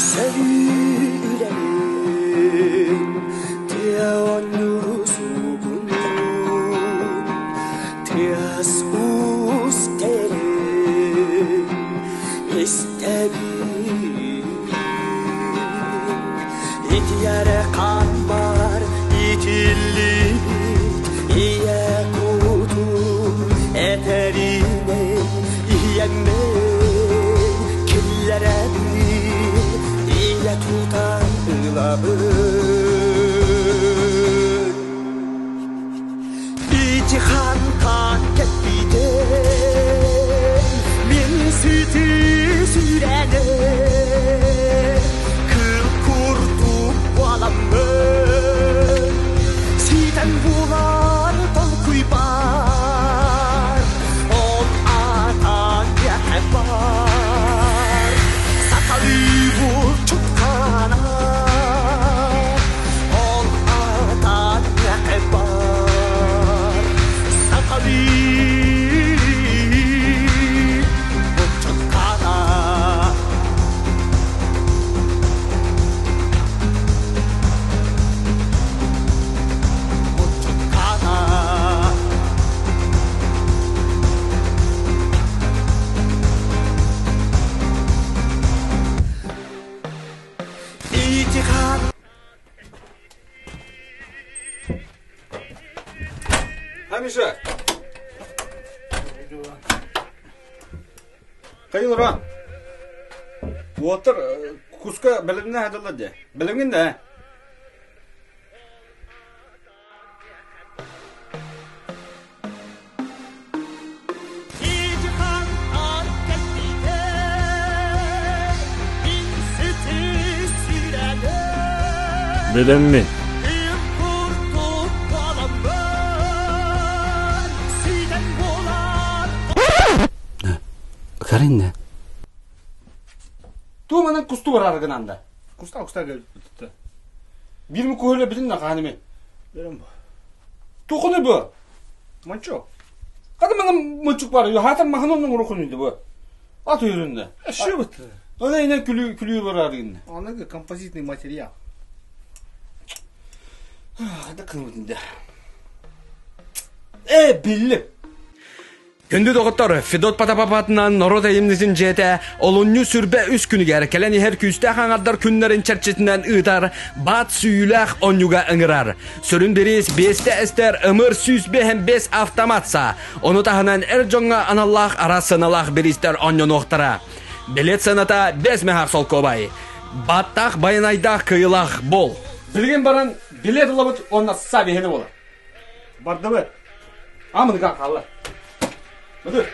Сөрүүрэрин тыа оонньууру суугунуун, тыас уус тэрин истэбин. Итиэрэ хааммар итиллибит ийэ кутум этэринэн ийэммин киллэрэбин ийэ тутан ылабын. Ити хантан кэлбитин мин сүтү сүрэним кыл курдук буоламмын ситэн булар толкуйбар ол аатан миэхэ бар сахалыы булчуткана ол аатан миэхэ бар сахалыы булчуткана. Булчуткана. Итихан Ha, Миша? Хайылра. Уолаттар куска бэлэмнэ хадаллар дии. Бэлэмҥин да? Бэлэммин. Каринне. Ту манан кусту барар гынанда. Куста куста келбитте. Бир ми көөлө билин на хаными. Берем бу. Тухуну бу. Мончо. Када мана мончук бар. Хатан махын оннун урукун бу. Ат үйрүндө. Şu бит. Она ине күлүү күлүү барар гинне. Аныгы композитный материал. Хада кылбытында. Э, биллим. Күндү доҕоттор, Федот Потапапатынан норуот айымньытын дьиэтэ олунньу сүрбэ үс күнүгэр кэлэн иһэр күүстээх аҥардар күннэрин чэрчитинэн ыытар баат сүүйүүлээх онньуга ыҥырар. Сүрүн бириис биэстэ эстэр ымыр 105 автомат саа. Ону таһынан эр дьоҥҥо аналлаах араас сыаналаах бириистэр оонньонуохтара. Билет сыаната 5 мөһөөх солкуобай. Бааттаах байанайдаах кыайыылаах бол. Билигин баран билет ылабыт уонна саа биһини буолар. Бардыбыт. Амыныга хаалла. Мыды.